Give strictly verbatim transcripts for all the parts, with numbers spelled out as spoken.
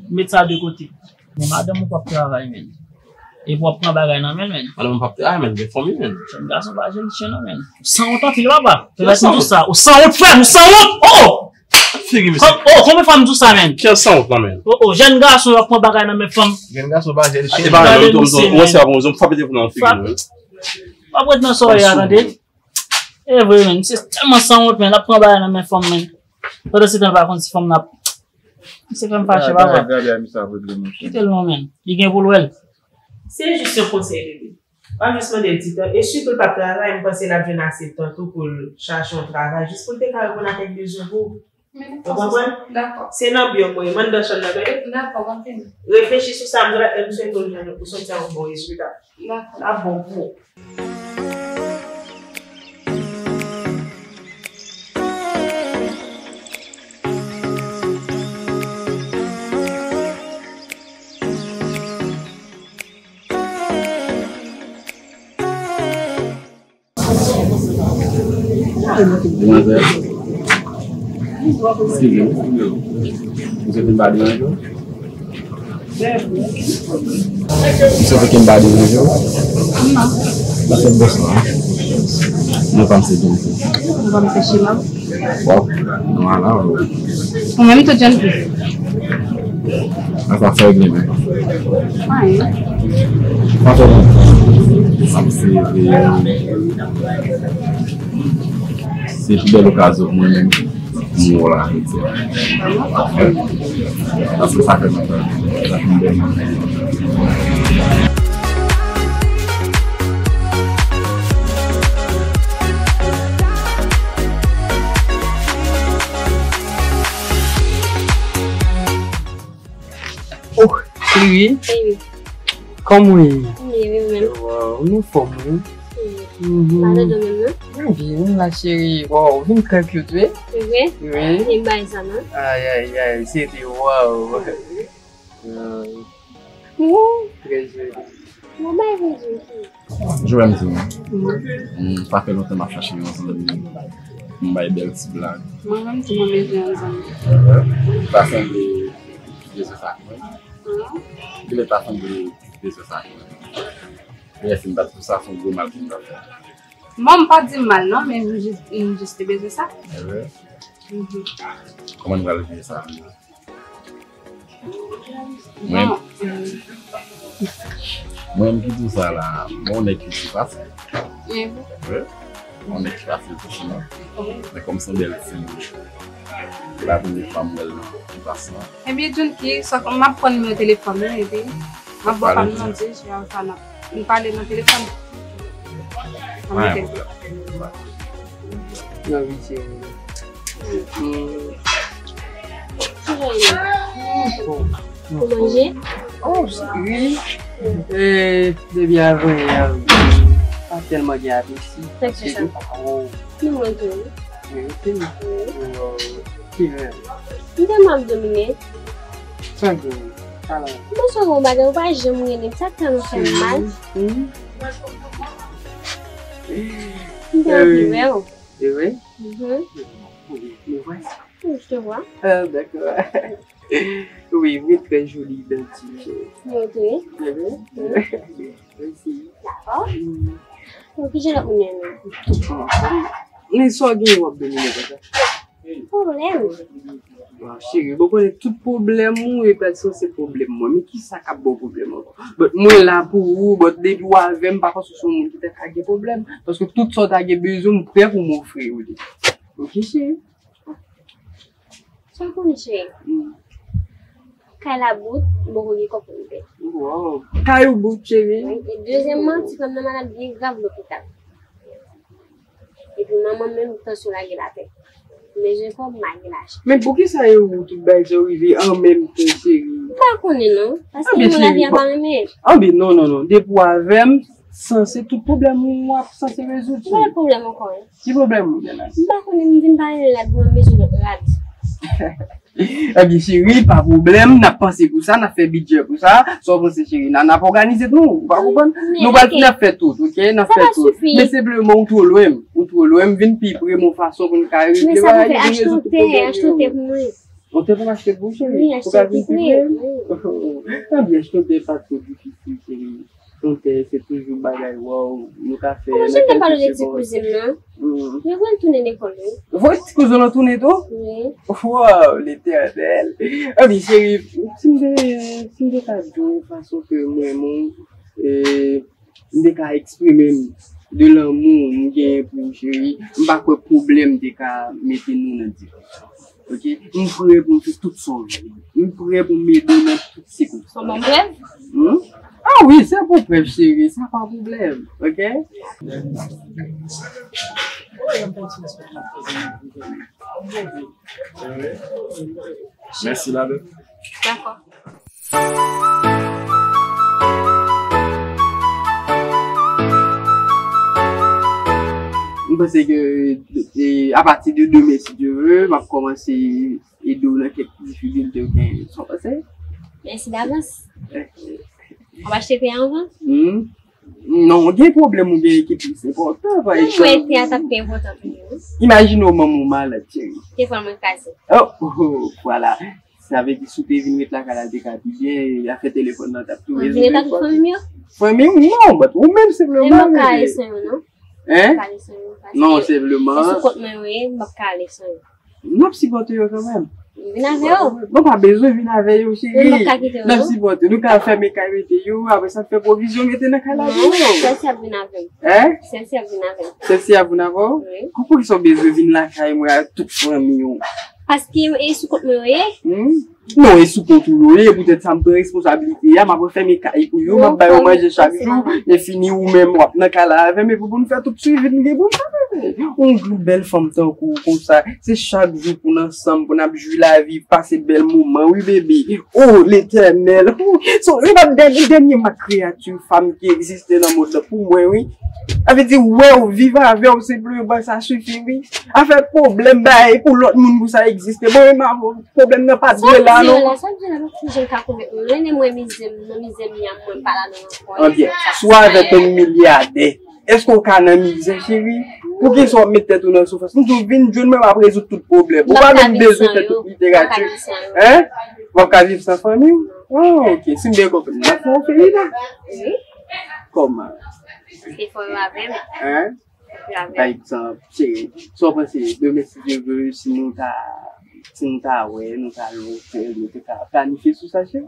Met sa de kote. Men madanm ou p ap travay, men. Epi w ap pran bagay nan men l, men. Madanm ou p ap travay, men. Gen fanmi, men. Jèn gason pa jèn chen, non, men. Ou sanwont anpil, papa. Fè m di w sa. Ou sanwont, frè m, ou sanwont! Oh! Figi misye. Oh, konbyen fwa m di w sa, men? Kèl sanwont, la, men? Oh, oh, jèn gason yo ap pran bagay nan men fanm. Jèn gason pa jèn chen. E pa, non, non, non, non, ou wè sa, bon, m frape telefòn nan figi nou, wi. W ap ret nan sa w ye a, tande? E vre, men. Misye tèlman sanwont, men. L ap pran bagay nan men fanm, men. Pandan se tan, l pa konn si fanm nan ap Misye fè m fache, papa. Kite l non, men. Li gen pou l wè l. Se jis yon konsèy, bebe. W ap jis mande l ti tan. E sitou l p ap travay, m panse l ap jwenn ase tan tou pou l chache yon travay, jis pou l te ka reponn a kèk bezwen pou ou. Ou konprann? Dakò. Se nan biyò mwen ye, m anndan chanm nan, tande? Dakò, m ap vini. Reflechi sou sa, m di w la, e m swete w jwenn, ou soti a yon bon rezilta. Dakò. L ap bon pou ou. Demwazèl. Eskize m, eskize m. Ou swete m pa deranje w? Ou swete ke m pa deranje w? Non. Paske m bonswa. Non pa m se Jennifer. Non pa m se Sheila. Waw, non ala w. Ou menm tou Jennifer. Sa fè regle men. Anyen. Sa fè regle. Sa se, se, se pi bèl okazyon pou mwen menm. Mwen la, jodi a. Paske sa fè lontan. Sa fè yon bèl moman. Oh, cheri. Baby. Kòman w ye? M byen, wi, ou menm? Wow, nou fòm, wi. Mhm. Malè de menm, non? Mwen byen, m la, cheri. Wow, vin trè cute, wi. Se vre? Wi. E bay sa, non? Ay, ay, ay, se te wow. Wow, trè joli. Bon, bay vin di, cheri. Joel, m di w, mm, sa fè lontan m ap chache yon zanmi pou m bay bèl ti blag. Mwen menm tou, mwen bezwen yon zanmi. Sa sanble bezwen sa ak mwen. Kilè sa sanble bezwen sa ak mwen. Mèsi, m pa t pou sa, se yon gwo mal pou m ta fè. Bon, m pa di m mal non, men m jis, m jis te bezwen sa. Mhm. Kòman n pral jere sa? Mwen, mwen ki di w sa la, mwen yon nèg ki fasil. Wi, yon nèg ki fasil pou chima. Men kòm se yon bèl ti, se la premye fwa m wè l nan ti plas lan. Ebyen, John, ki sa, m ap pran nimewo telefòn ou, epi m ap ba w pa m nan di, se sa n ap, n pale nan telefòn. Anyen, pwoblèm. Nan vi cheri. Ou manje? Oh, wi. Eh, depi avan yè, pa tèlman gen apeti. Paske nou pa ko. Ki mwen tou? Wi, ki mwen. Ki mwen. M tèlman ap domine. Sa gen? Ala. M panse w gon bagay, ou pa janm rele m, sa tèlman fè m mal. M te anvi wè w. E vre? Mhm. Wi, m wè sa. Wi, je te vois. Ah, dakò. Wi, wi, trè joli, idantik. Ok. E vre? Wi. Mèsi. Dakò. Mm. Bon, ki jan lòt moun yo ye menm? Men sa w genyen w ap domine konsa? Pwoblèm. Waw, cheri, bon, konnen tout pwoblèm ou e pa sanse pwoblèm mwen. Men kisa k ap ba w pwoblèm ankò? But mwen la pou ou, but depi w avè m, pa paske w se yon moun ki ta ka gen pwoblèm. Paske tout sa w ta gen bezwen, m prè pou m ofri w li. Ok, cheri? Sa w konnen, cheri? Mm. Kay la bout, m poko gen kòb pou m peye. Wow. Kay ou bout, cheri. Wi, e dezyèmman, ti frè m nan malad byen grav lopital. Epi manman m menm, tansyon l lage l atè. M bezwen kòb, m lage l achte. Men poukisa e ou tout bagay sa yo rive an menm tan, cheri? M pa konnen non. Paske yon lavi a pa renmen. Anben, non, non, non. Depi w avè m, sanse tout pwoblèm ou w ap sanse rezoud, cheri. Ki pwoblèm ankò, wi? Ki pwoblèm ou gen la? M pa konnen, m vin pale rad, mwen bezwen lòt rad. Ebyen, cheri, pa pwoblèm, n ap panse pou sa, n ap fè bidjè pou sa. Sa w panse, cheri? N a, n ap òganize nou, ou pa konprann? Nou pral, n ap fè tout, ok? N ap fè tout. Men senpleman, ou twò lwen m. Ou twò lwen m, vin pi pre m yon fason pou n ka regle bagay yo, pou n rezoud tout pwoblèm yo. Achte yon tè pou mwen. Ou te pou m achte pou ou, cheri? Wi, achte pou ti kouzin m. Ebyen, achte yon tè pa twò difisil, cheri. Yon tè, se toujou bagay, waw, nou ka fè nan kèlke segonn. Ou janm te pale de ti kouzin m nan? Mwen wè l tounen lekòl, wi. Ou wè ti kouzin w lan tounen tou? Wi. Waw, Letènèl. Ebyen, cheri, si m te, si m te ka di w fason ke m renmen w, e, m te ka eksprime m de lanmou m genyen pou ou, cheri, m pa kwè pwoblèm te ka mete nou nan divize. Oke? M prè pou m fè tout sa w vle. M prè pou m ede w nan tout sikonstans. Ou ban m prèv? Hmm? Ah wi, se pou prèv, cheri. Sa pa pwoblèm. Oke? Mèsi, la belle. Dakò. M panse ke, e, apati de demen, si Dye vle, m ap kòmanse ede w nan kèk difikilte w genyen. Sa w panse? Mèsi davans. W ap achte tè a anvan? Hmm. Non, gen pwoblèm ou gen ki plis enpòtan, pa egzanp. Mwen, tè a t ap pi enpòtan pou mwen, wi. Imajine w manman w malad, cheri. Te fè mwen kraze. Oh, oh, oh, vwala. Sa vle di, si w te vin ret lakay la, l te ka pi byen, afè telefòn nan t ap tou rezoud. Vin ret ak fanmi m yo? Fanmi w, non, but ou menm senpleman. Men m p ap ka ale san yo, non. Hein? M p ap ka ale san yo, paske non, senpleman. Se sou kont mwen yo ye, m p ap ka ale san yo. N ap sipòte yo kanmenm. Vin avè yo. Nou pa bezwen vin avè yo, cheri. Mwen m p ap ka kite yo, non. N ap sipòte. Nou ka fèmen kay, mete yo, apre sa fè pwovizyon, mete nan kay la pou yo. Non, sèl si ap vin avè m. Hein? Sèl si ap vin avè m. Sèl si ap vin avè w? Wi. Poukisa w bezwen vin lakay mwen ak tout fanmi w? Paske e sou kont mwen yo ye. Hmm? Non, e sou kont ou yo ye, poutèt sa m pran responsabilite a, m ap fèmen kay pou yo, m ap ba yo manje chak jou, e fini ou menm w ap nan kay la avè m, epi pou n fè tout swivi n gen pou n fè, bebe. Yon bèl fanm tankou w konsa, se chak jou pou n ansanm, pou n ap jwi lavi, pase bèl moman, wi, bebe. Oh, Letènèl. Oh, so, se pa dènye, dènye mak kreyati fanm ki egziste nan mond lan pou mwen, wi. Sa vle di, wè w, viv avè w, senpleman, sa sifi, wi. Afè pwoblèm, bay pou lòt moun pou sa egziste. Mwen menm avè w, pwoblèm nan pa dwe la, non. Sa w di la, sa w di la, m ap toujou ka konvèt mwen. Mwen, mwen, mizè m, nan mizè m ye a, mwen pa ladan ankò. Anbyen, si w avèk yon milyadè, èske w ka nan mizè, cheri? Poukisa w ap met tèt ou nan soufrans? M di w vin jwenn mwen, m ap rezoud tout pwoblèm. Ou pa menm bezwen fè tout literati. Hein? W ap ka viv san fanmi w? Oh, ok. Si m byen konprann, n ap fè yon peyi la. Wi. Kòman? Se fò yo avè m. Hein? Pa egzanp, cheri, sa w panse demen, si Dye vle, si nou ta, si nou ta wè, nou ta al otèl, nou te ka planifye sou sa, cheri?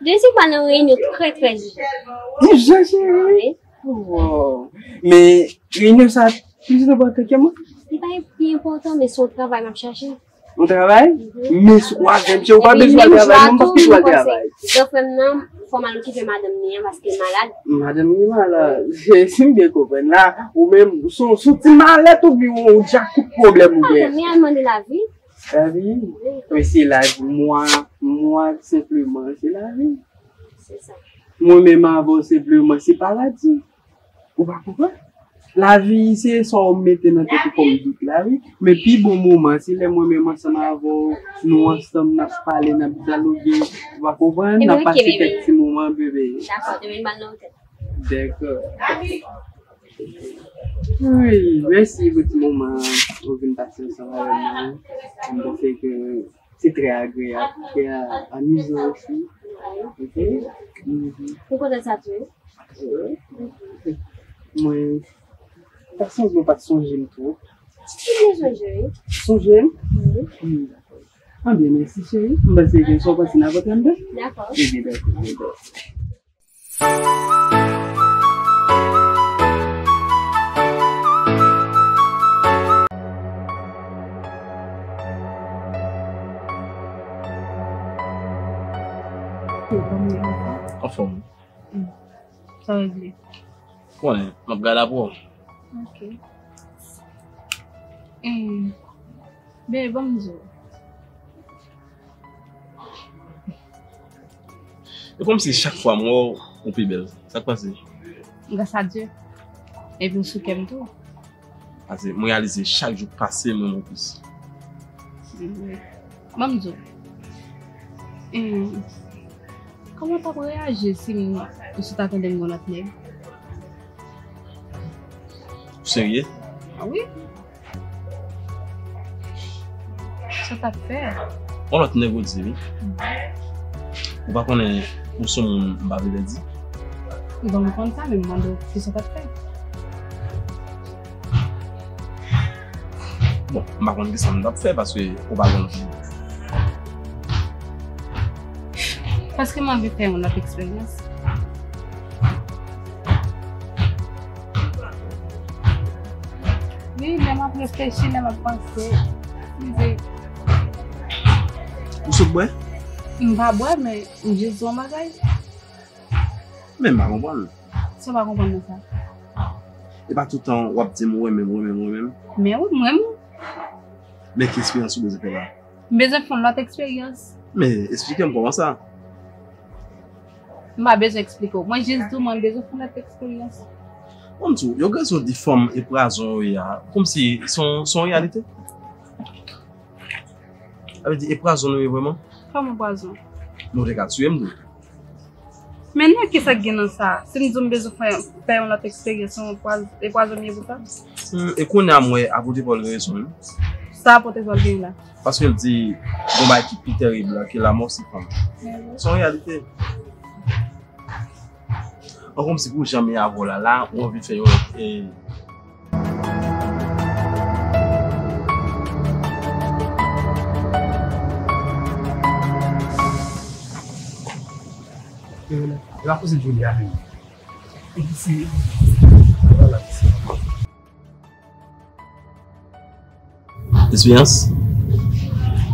Demen, m pral nan reyinyon trè, trè ijan. Ijan, cheri? Wi. Wow. Men, reyinyon sa plis enpòtan ke mwen? Li pa pi enpòtan, men se yon travay m ap chache. Yon travay? Mhm. Men si w avè m, cheri, ou pa bezwen al travay, mwen m p ap bezwen al travay. Gran frè m nan, fò m al okipe madanm li an paske l malad. Madanm li malad. Si m byen konprann la, ou menm, se yon, se yon ti malèt oubyen yon djakout pwoblèm ou genyen? Men al mande lavi. Lavi? Wi. Men se lavi, mwa, mwa senpleman, se lavi. Se sa. Mwen menm avè w senpleman, se paradi. Ou pa konprann? Lavi, se sa w mete nan tèt ou kòm dout la, wi. Men pi bon moman, se lè mwen menm ansanm avè w, nou ansanm, n ap pale, n ap dyaloge, ou pa konprann? N ap pase kèk ti moman, bebe. Dakò, demen m al nan otèl. Dakò. Wi, mèsi pou ti moman ou vin pase ansanm avè mwen. M panse ke se trè agreyab, trè amizan osi. Ok? Mhm. Ou kontan sa tou, wi? Wi. Mwen, pa sonje, mwen pa t sonje m twòp. Ou byen sonje, wi. Sonje m? Wi. Hmm, dakò. Anbyen, mèsi, cheri. M panse ke sa w panse n ap antann byen. Dakò. Ebyen, dakò, ebyen, dakò. Anfòm. Mm. Sa regle. Konnen, m ap gade apre w. Ok. Em, bebe, ban m di w. E kòmsi chak fwa m wè w, ou pi bèl. Sa k pase? Gras a Dye. Epi w sou kè m tou. Paske m reyalize chak jou k pase, m renmen w plis. Ban m di w. Em, kòman w t ap reyaji si m, si w ta tande m gen yon lòt nèg? Ou serye? A wi. Sa t ap fè. Yon lòt nèg ou di wi. Ou pa konnen ou se yon moun m pa vle pèdi. Bon, m konn sa, men m mande w kisa w t ap fè. Bon, m pa konn kisa m t ap fè paske ou pa konn. Paske m anvi fè yon lòt eksperyans. Wi, lè m ap reflechi, lè m ap panse, m di, ou sot bwè? M pa bwè, men m jis di yon bagay. Men m pa konprann. Sa w pa konprann nan sa? E pa tout tan w ap di m ou renmen m, ou renmen m, ou renmen m. Men wi, m renmen w. Men ki eksperyans ou bezwen fè la? M bezwen fè yon lòt eksperyans. Men, eksplike m kòman sa? M pa bezwen eksplike w. Mwen jis di w mwen bezwen fè yon lòt eksperyans. Bon, m di w, yo gen rezon di fanm e pwazon yo ye a. Kòmsi se yon, se yon reyalite. Sa vle di, e pwazon nou ye vrèman? Kòman pwazon? Nou te ka tiye m tou. Men non, kisa k gen nan sa? Si m di w m bezwen fè, fè yon lòt eksperyans, yon pwaz-, e pwazon m ye pou sa? Hmm, e kounye a m wè apot Pòl gen rezon, wi. Sa apot Pòl gen la? Paske l di, gon bagay ki pi tèrib la ke lamò se fanm. Se yon reyalite. An kòmsi pou jan m ye avè w la, la, ou anvi fè yon lòt, e, E la, e la kouzin Julia menm. E ki se, vwala, ki se. Esperans?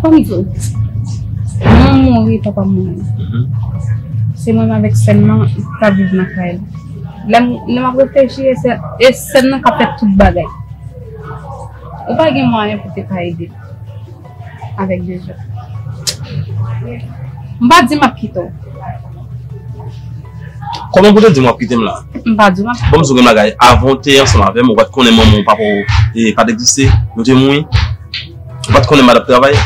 Kòm di w, mwen mouri, papa m mouri. Mhm. Se mwen menm avèk sè m nan k ap viv nan kay la. Lè m, lè m ap reflechi, e sè, e sè m nan k ap fè tout bagay. Ou pa gen mwayen pou te ka ede m avèk bezwen. M pa di m ap kite w. Kòman pou te di m w ap kite m la? M pa di w m ap kite w. Bon, m di w gen bagay. Avan w te ansanm avè m, ou pa t konnen manman w, papa w, e, pa t egziste, yo te mouri. Ou pa t konnen m pa t ap travay.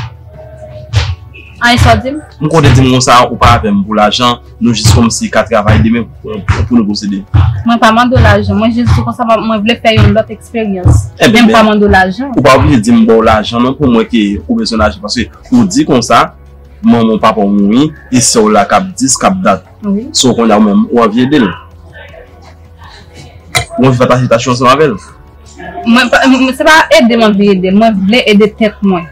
Anyen sa w di m? M konnen w te di m konsa, ou pa avè m pou lajan, nou jis kòmsi ka travay demen pou, pou, pou nou posede. Mwen pa mande w lajan, mwen jis di w konsa, mwen, mwen vle fè yon lòt eksperyans. Enben, men m pa mande w lajan. Ou pa oblije di m ba w lajan non pou mwen ke ou bezwen lajan, paske ou di konsa, manman w, papa w mouri, e sè w la k ap dis, k ap dat. Wi. So, kounye a ou menm, ou anvi ede l. Ou anvi pataje tach ou ansanm avè l. Mwen pa, m, se pa ede m anvi ede l, mwen vle ede tèt mwen.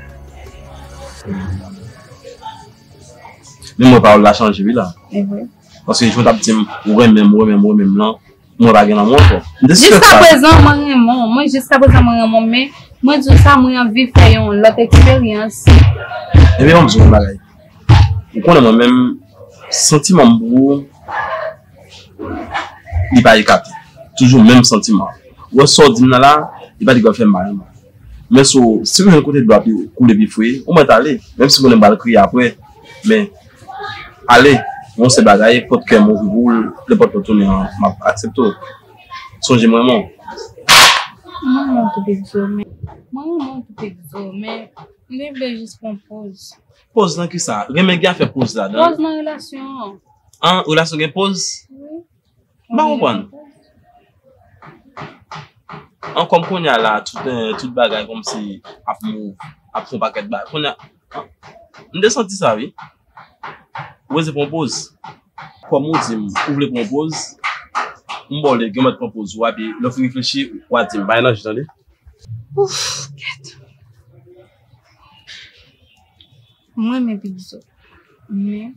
Men mwen pawòl la chanje wi la. E vre. Paske jan w t ap di m, ou renmen m, ou renmen m, ou renmen m lan, mwen pa gen lanmou ankò. M te sispèk sa. Jiskaprezan, mwen renmen w. Mwen, jiskaprezan, mwen renmen w, men mwen di w sa, mwen anvi fè yon lòt eksperyans. Ebyen, ban m di w yon bagay. Ou konnen mwen menm, santiman m pou ou, li pa ekate. Toujou menm santiman an. Ou wè sa w di m nan la, li pa t gen dwa fè m mal, non. Men si w, si w jwenn kote dlo ap koule pi fre, ou mèt ale. Menm si konnen m pral kriye apre, men ale. Yon sèl bagay, pòt kè m ouvri pou w, nenpòt lè w tounen an, m ap aksepte w. Sonje m renmen w. Mwen renmen w tou, Big Zo, men, mwen renmen w tou, Big Zo, men m te vle jis pran poz. Poz nan kisa? Renmen gen afè poz ladan l. Poz nan relasyon an. An, relasyon gen poz? Wi. M pa konprann. An kòm kounye a la, tout, eh, tout bagay kòmsi ap move, ap fè yon pakèt bagay. Kounye a, m te santi sa, wi. Ou bezwen pran poz. Kòm ou di m, ou vle pran poz, m ba w lè gen mèt pran poz ou, epi lè w fin reflechi, w a di m, pa nan jis tande. Ouf, kèt. Mwen renmen Big Zo. Men,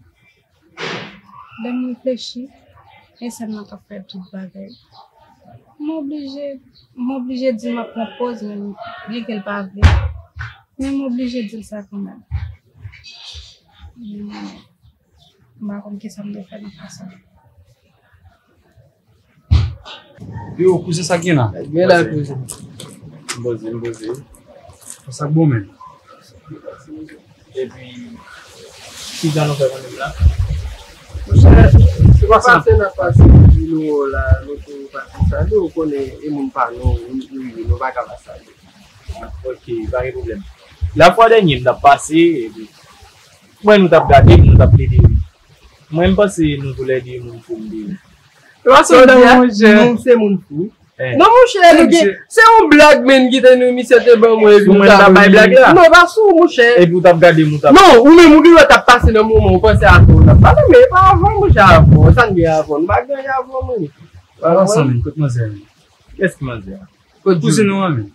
lè m reflechi, e sè m nan k ap fè tout bagay. M oblije, m oblije di m ap pran poz, men byen ke l pa vle. Men m oblije di l sa kanmenm. Men, m pa konn kisa m dwe fè nan ka sa. Yo, kouzen, sa k gen la? Gen la, kouzen. M poze, m poze. Sa k bon menm? Epi, ki jan nou fè konnen m la? Monchè, se pa pase n ap pase, epi nou la, nou tou pase salye, ou konnen, e moun pa nou, nou, nou, nou pa ka pa salye. Ok, pa gen pwoblèm. Lafwa dènye, m t ap pase, epi, mwen, nou t ap gade m, nou t ap plede ri. Mwen, m panse nou voulè di moun fou m te ye. Sa w di a, nou se moun fou. Non, monchè, nou gen, se yon blag, menm, ki te nou, misye te ban mwen, epi nou t ap bay blag la. Non, e pa sou ou, monchè. Epi ou t ap gade m, ou t ap. Non, ou menm, ou gen dwa t ap pase nan moman, ou panse a sa w t ap pale, men e pa avan, monchè, avan. Sa n gen avan? Nou pa gen anyen avan, menm. Avan sa, menm, kot manzè, menm? Kiyès ki manzè a? Kot Julie? Kouzin ou an, menm.